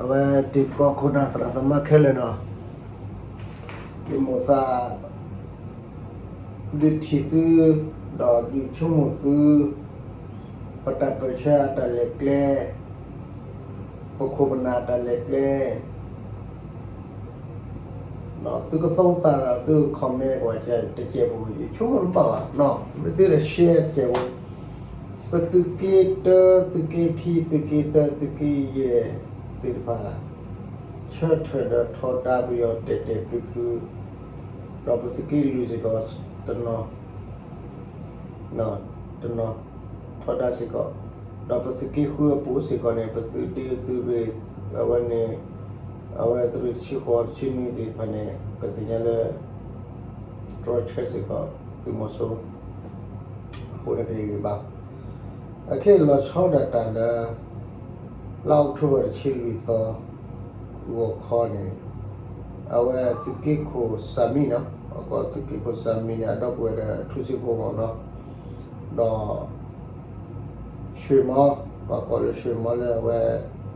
အဝဲတံၤသကိးခိၣ်နၢ်သရၣ်သမါခဲလၢာ်နီၤ, ယမိၣ်သး ဒုးထံၣ်သု ဒီးဒုးဆိကမိၣ်သု ပတၢ်ပၢၢ်ဆၢအတၢ်လဲၤကျဲ, ပခိၣ်ပနၢ်အတၢ်လဲၤကျဲ သုကသိသးဒီးသုက comment ကွၢ်တစဲးဖိ ယဆိကမိၣ်တဘၣ်ဘၣ်နီၤ, မ့ၢ်သုဒီး share တစဲးဖိ, ပသုးက့တၢ သုးက့ခံ သုးက့သၢ သုးက့ယဲၢ် သ့ၣ်တဖၣ် ဆၢထၢၣ်ဒီးထီဒါပယီၤတဲာ်တဲာ်ဖျုးဖျုး, ဒီးပသုးက့လွံၢ်စ့ၢ်ကီး တနီၤ တနီၤ ထီဒါစ့ၢ်ကီး, ဒီးပသုးက့ဃုအပူၤစ့ၢ်ကီးန့ၣ် ပသုးဒ့သုးရ့ၣ် အဝဲန့ၣ် အဝဲသုးရ့ၣ်တဆံဃိးတဆံနွံသ့ၣ်တဖၣ်န့ၣ် ပသ့ၣ်ညါလၢ တြီဆၢစ့ၢ်ကီး သုးမီၤစိရိၤ အဃိန့ၣ်ကဂ့ၤဘၣ်, အခဲအံၤလီၤဆီဒၣ်တၢ်လၢ လါအီးကထိဘၢၣ် တဆံလွံၢ်သီ ဂီၤခီန့ၣ် အဝဲသုးက့ခိၣ်စၣ်မံနီၤ, ပကိးသုးက့ခိၣ်စၣ်မံန့ၣ် အဒီပုၢ်ဝဲၢ်ဒီးထူစ့ဖိမီၤနီၤ, ဒီး ရွှေမော ပှၤကိးလၢရွှေမောလၢအဝဲ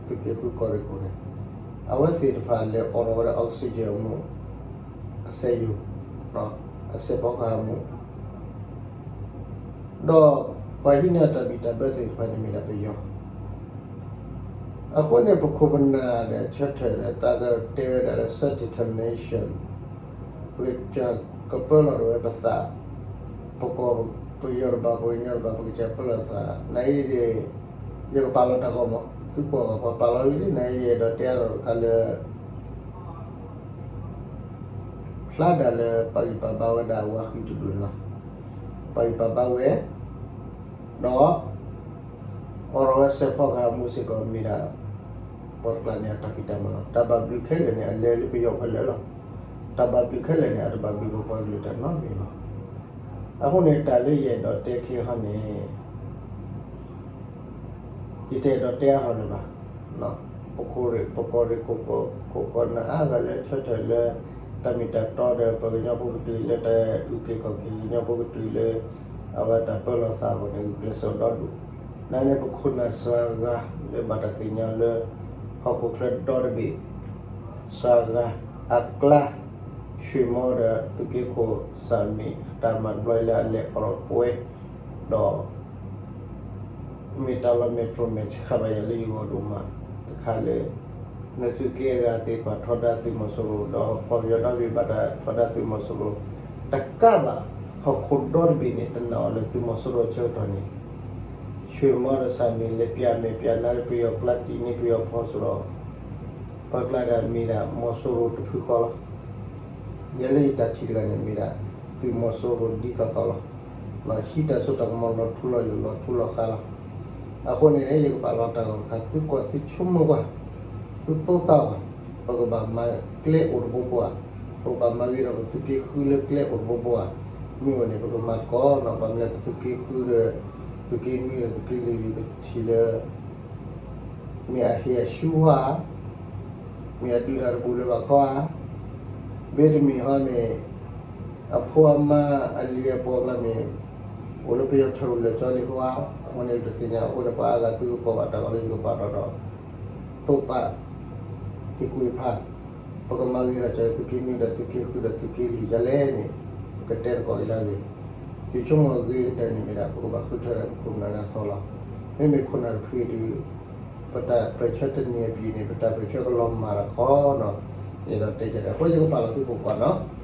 သုးက့ဃုကီၢ်ရ့ၣ်ခိၣ်န့ၣ် အဝဲသ့ၣ်တဖၣ်လဲၤအိးထီၣ်ဝဲဒၣ် oxygen အမူး အစဲးယိၤ အစဲးဖီကဟၣ်မူး ဒီးပှၤဟံးန့ၢ်တၢ်ဘံၣ်တၢ်ဘၢသ့ၣ်တဖၣ်န့ၣ်မ့ၢ်ဒၣ်ပယီၤ, အဃိန့ၣ် ပခိၣ်ပနၢ်ဒီးဆၢထၢၣ်ဒီးသးကတဲဝဲဒၣ်လၢ self determination ပကစၢ်ကပၢလီၤဒၣ်ဝဲပသး, ပကိးပယီၤတဘၣ် ပှၤကညီတဘၣ် ပကစၢ်ပၢလီၤသး, နအံၤဒီး ယကပာ်လီၤတၢ်ဂီၤမီၤ သုကွၢ်ဘၣ် ပှၤပာ်လီၤဝံၤလံ နအံၤယအဲၣ်ဒိးတဲအါထီၣ်တခါလၢ ဖျါဒၣ်လၢပာ်ဂံၢ်ပာ်ဘါဝဲဒၣ်ဝါဃံတဒူၣ်န့ၣ်လီၤ. ပာ်ဂံၢ်ပာ်ဘါဝဲ ဒီး အိးထီၣ်ဝဲစဲးဖီကဟၣ်မူးစ့ၢ်ကီးမ့ၢ်ဒၣ် ပှၤတကျါန့ၣ်အတၢ်ဖံးတၢ်မၤလီၤ. တၢ်ဘၣ်ဘျုးခဲလၢာ်န့ၣ် အလဲၤလၢပယီၤခဲလၢာ်လီၤ. တၢ်ဘၣ်ဘျုးခဲလၢာ်န့ၣ် အတဘၣ်ဘျုးပပှၤကလုာ်တၢ်နီတမံၤဘၣ်. အဃိန့ၣ် တၢ်လၢယအဲၣ်ဒိးတဲခဲဟီန့ၣ် ယတအဲၣ်ဒိးတဲအါထီၣ်လၢၤဘၣ်. ပကီၢ်ရ့ၣ် ပကီၢ်ရ့ၣ်ခိၣ် ခိၣ်ကီၢ်နၢ်အါဂၤလၢဆၢထၢၣ်လၢ တၢ်မ့ၢ်တၢ်တီဒီးပှၤကညီဖိကတုၤလၢတၢ်အုၣ်က့ၤခီၣ်က့ၤကညီဖိကတုၤလၢ အဝဲတၢ်ပၢလီၤသးအဂီၢ်န့ၣ် ဂုာ်ကျဲးစၢးဒီဒူၣ်. နန့ၣ် ပခိၣ်နၢ်စှၤဂၤလၢဘၣ်တၢ်သ့ၣ်ညါလၢ ဟီၣ်ခိၣ်ချၢဒီတဘ့ၣ် စှၤဂၤ အကျါ ရွှေမောဒီးသုးက့ခိၣ်စၣ်မံအတၢ်မၤတဘျီလၢအလဲၤအိးထီၣ်ပဝဲ ဒီး မ့ၢ်တၢ်လီၤမဲာ်တြီမဲာ်ဆါဘၣ်ယၤလၢယဂီၢ်ဒိၣ်မးတခါလၢ နသုးက့အဂၤသ့ၣ်တဖၣ်ထီဒါသုးမီၤစိရိၤ ဒီးကီၢ်ပယီၤဒီဘ့ၣ်ဘၣ်တၢ်ထီဒါသုးမီၤစိရိၤ တကးဘၣ် ဟီၣ်ခိၣ်ဒီတဘ့ၣ်န့ၣ် တနာ်အီၤလၢသုးမီၤစိရိၤအဆၢကတီၢ်န့ၣ် ရွှေမောဒီးစၣ်မံလဲၤပျးမဲာ်ပျးနါလၢပယီၤကျါ တံၢ်န့ၢ်ပယီၤဖီစိဒီး ပှၤကျါဒၣ်မ့ၢ်ဒၣ်မီၤစိရိၤတဖုဃီလီၤ. ယဲလၢယတၢ်ထံၣ်တဂၤန့ၣ်မ့ၢ်ဒၣ် သုးမီၤစိရိၤဒ်သိးသိးလီၤ. ဟံးတၢ်စိတၢ်ကမီၤလီၤထူလီၤယိာ်လီၤထူလီၤဃါလီၤ. အဃိန့ၣ် ယကပာ်လီၤတၢ်ဂီၤတခါ သုကွၢ်သုဆိကမိၣ်ကွၢ်, သုသိသးကွၢ်, ပကဘၣ်မၤကျဲအိၣ်တဘိဘိဧါ, ပကဘၣ်မၤဂ့ၤထီၣ်ပသုးက့ဃုလၢကျဲအိၣ်တဘိဘိဧါ, မ့ၢ်အိၣ်န့ၣ် ပကမၤသကိးနီၤ, ဘၣ်မနုၤလဲၣ် ပသုးက့ဃုဒီး သုးက့နွံဒီးသုးက့လွံၢ်ဒီးပထံၣ်လၢ မ့ၢ်အဟ့ၣ်အဆူဝါ, မ့ၢ်အဒုးတၢ်တပူၤလၢၤဘၣ်ခီဧါ, မ့တမ့ၢ်ဟီန့ၣ် အဖိအမါအလံၤအပှၤကျါန့ၣ် အိၣ်လၢပယီၤထၢၣ်အိၣ်လၢာ်ကၠီလံၤဃီဧါ, အဃိန့ၣ် ပတသ့ၣ်ညါအဃိန့ၣ် ပှၤအါဂၤသုကကိးဘၣ်တၢ်ဂီၤလၢယကပာ်ထီၣ်ဒီး သိသး ဟ့ၣ်ကူၣ်ဟ့ၣ်ဖး, ပကမၤဂ့ၤထီၣ်က့ၤသုးက့နွံဒီးသုးက့လွံၢ်ဒ်လဲၣ်န့ၣ် ပကတဲသကိးအံၤလၢအဂ့ၤ, ယဆိကမိၣ်အဂ့ၤကတၢၢ်န့ၣ်မ့ၢ်ဒၣ် ပကဘၣ်ဃုထၢဒီးပခိၣ်ပနၢ်လၢအသီလီၤ. မ့မ့ၢ်ခိၣ်နၢ်တဖုအံၤဒီး ပတၢ်ပၢၢ်ဆၢတနံၤအပူၤန့ၣ် ပတၢ်ပၢၢ်ဆၢကလီၤမၢ်တခီနီၤ, ယအဲၣ်ဒိးတဲဒ်န့ၣ် အဃိယကပာ်လီၤသုကိးကွၢ်နီၤ.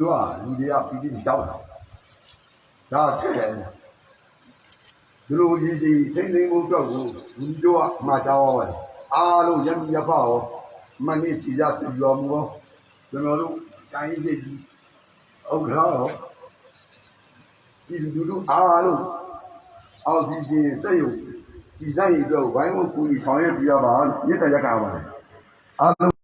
ယွၤလူၤဒံးအပံၤဒံးတၢ်ဝဲ တၢ်ထဲ ဒလိယံၤစံး ထိန်းသိမ်းဖို့အတွက်ကို ဝန်ကြီးချုပ်က မှာကြားသွားပါတယ်။ အားလုံး ရပ်မိရပ်ဖရော မန္တလေးအခြေစိုက် စစ်ဗျူဟာမှူးရော ကျွန်တော်တို့ တိုင်းဒေသကြီး ဥက္ကဋ္ဌရော ပြည်သူလူထုအားလုံး အောင်ဆီဂျင်စက်ရုံ တည်ဆောက်ရေးအတွက် ဝိုင်းဝန်းကူညီဆောင်ရွက်ပေးရပါလို့ မေတ္တာရပ်ခံပါတယ်။ အားလုံး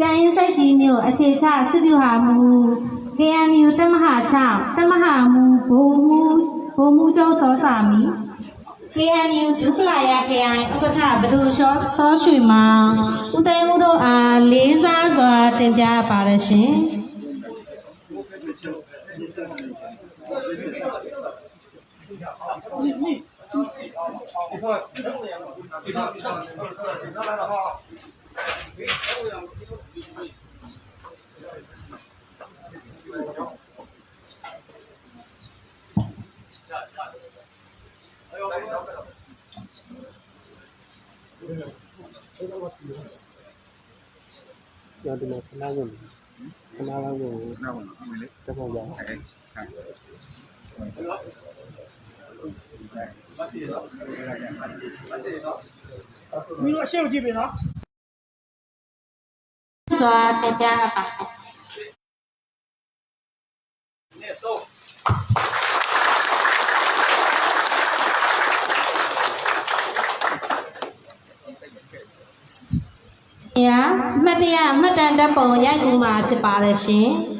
တိုင်းရင်းစိုက်တီမျိုး အခြေချစစ်ဗျူဟာမှူး KNU တပ်မဟာခြောက် တပ်မဟာမှူး ဗိုလ်မှူး ဗိုလ်မှူးချုပ်စောစမီ KNU ဒူပလာယာခရိုင်ဥက္ကဋ္ဌ ပဒိုစောစောရွှေမောင် ဦးသိန်းဦးတို့အားလေးစားစွာတင်ပြအပ်ပါတယ်ရှင်။ အမှတ်တရမှတ်တမ်းဓာတ်ပုံရိုက်ကူးမှာဖြစ်ပါတယ်ရှင်။